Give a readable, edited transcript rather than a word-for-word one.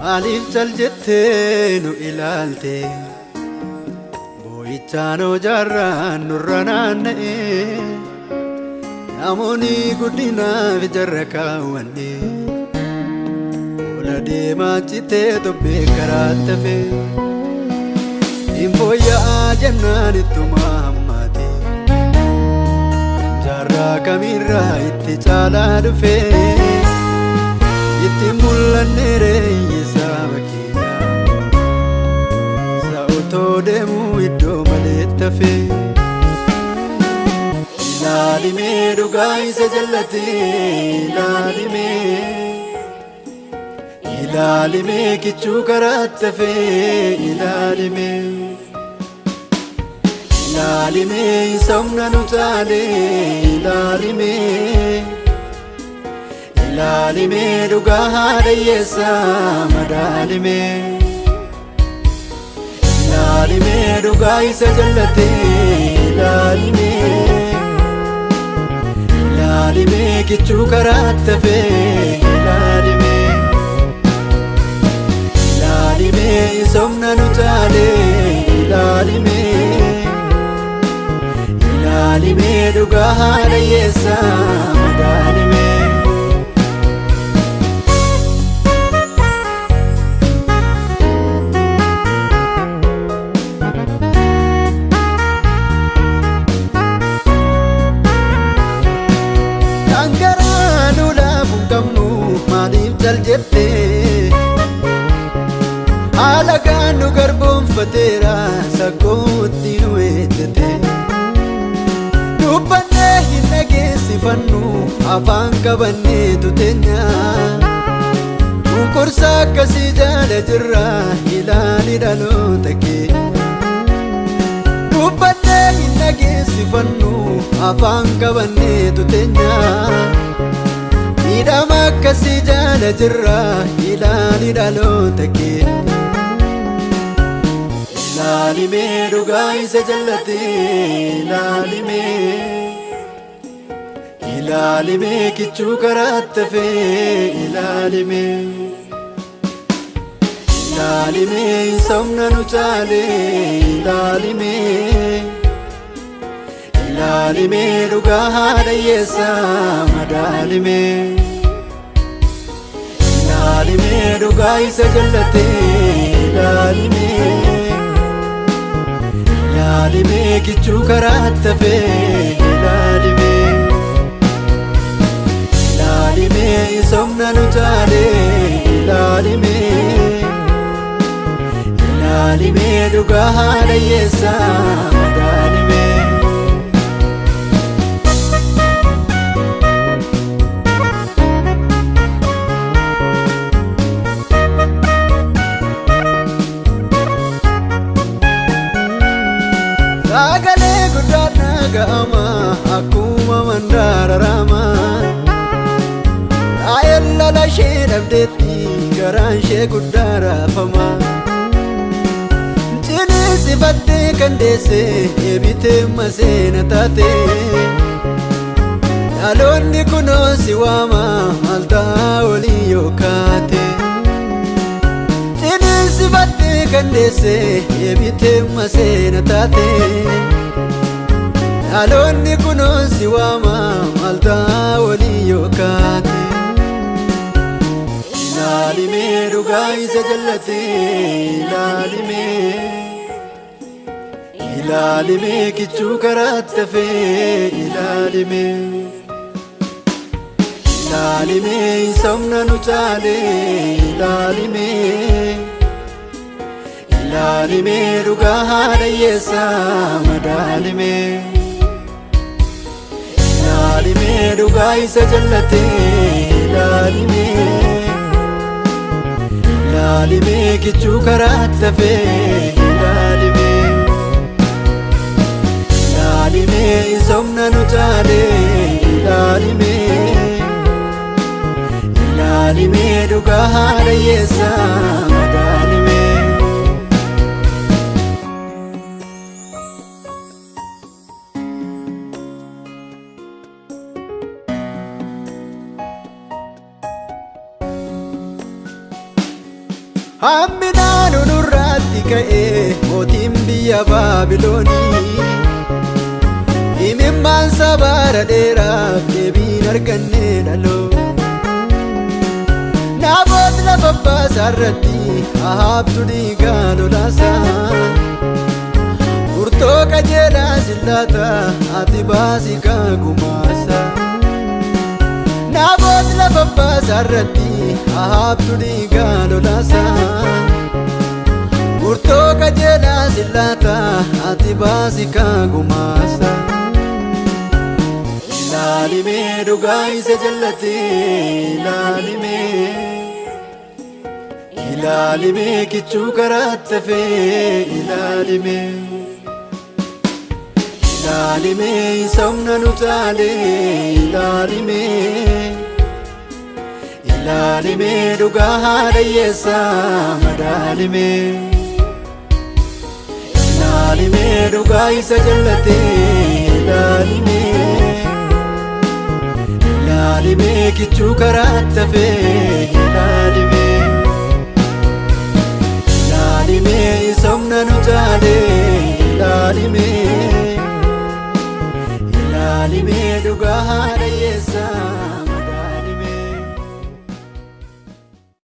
Maaliif cal jettee nu ilaalte? Boo'ichaan hojaarraan nurra naanna'e. Namoonni guddinaaf jarra kaawwanne. Ola deemaa citee tobbee karaa tafe. Hin fooyya'aa jennaan ittuma hammaate. Jaarraa kamirraa itti caalaa dhufe. Itti mul'anne reeyyisaa bakkeenya. Isa otoo deemuu iddoo malee tafe. Ilaalimee dhugaa isa jallate ilaalimee. Ilaalimee kichuu karaatti hafe ilaalimee. Ilaalimee isa humna nu caale ilaalimee. Ilaalimee dhugaa haadha hiyyeessaa madaalimee. Ilaalimee dhugaa isa jallate ilaalimee. Ilaalimee kichuu karaatti hafe ilaalimee. Ilaalimee isa humna nu caale ilaalimee. Ilaalimee dhugaa haadha hiyyeessaa madaalimee. Dhangaraa nu laafu hin qabnu maaliif cal jettee? Haala kaan nu garboonfateera sakkootti nu ejjete. Dubbannee hin dhageessifannu afaan qabanneetu teenya. Cunqursa akkasii jaala jirra ilaali dhaloota kee. Dubbannee hin dhageessifannu afaan qabanneetu teenya. Miidhama akkasii jaala jirra ilaali dhaloota kee. Ilaalimee dhugaa isa jallate ilaalimee. Ilaalimee kichuu karaatti hafe ilaalimee. Ilaalimee isa humna nu caale ilaalimee. Ilaalimee dhugaa haadha hiyyeessaa madaalimee. Ilaalimee dhugaa isa jallate ilaalimee. Ilaalimee kichuu karaatti hafe ilaalimee. Ilaalimee isa humna nu caale ilaalimee. Ilaalimee dhugaa haadha hiyyeessaa madaalimee. Sagalee guddaan dhaga'ama akkuma mandaara Raa'el lola ishee dhabdeetti garaan ishee guddaa raafama. Ciniinsifattee kan deesse deebitee maseena taate. Dhaloonni kunoo si waama maal ta'a olii yoo kaate. Ciniinsifattee kan deesse deebitee maseena taate. Dhaloonni kunoo si waama maal ta'a olii yoo kaate. Ilaalimee dhugaa isa jallate ilaalimee. Ilaalimee kichuu karaatti hafe ilaalimee. Ilaalimee isa humna nu caale ilaalimee. Ilaalimee dhugaa haadha hiyyeessaa madaalimee. Ilaalimee dhugaa isa jallate ilaalimee. Ilaalimee kichuu karaatti hafe ilaalimee. Ilaalimee isa humna nu caale ilaalimee. Ilaalimee dhugaa haadha hiyyeessaa madaalimee. Hamminaan nurraatti ka'ee mootiin biyya Baabiloonii. Imimmaan sabaara dheeraaf deebiin arganne dhaloo. Naabot lafa baasaarratti ahaabtu dhiigaa lolaasaa. Murtoo qajeelaa sillaata ati baasii gumaasa. Naabot lafa baasaarratti ahaabtu dhiigaa lolaasaa. Murtoo qajeelaa sillaata ati baasii gumaasa. Ilaalimee dhugaa isa jallatee ilaalimee. Ilaalimee kichuu karaatti hafee ilaalimee. Ilaalimee isa humna nu caalee ilaalimee. Ilaalimee dhugaa haadha hiyyeessaa madaalimee. Ilaalimee dhugaa isa jallatee ilaalimee. Ilaalimee kichuu karaatti hafee.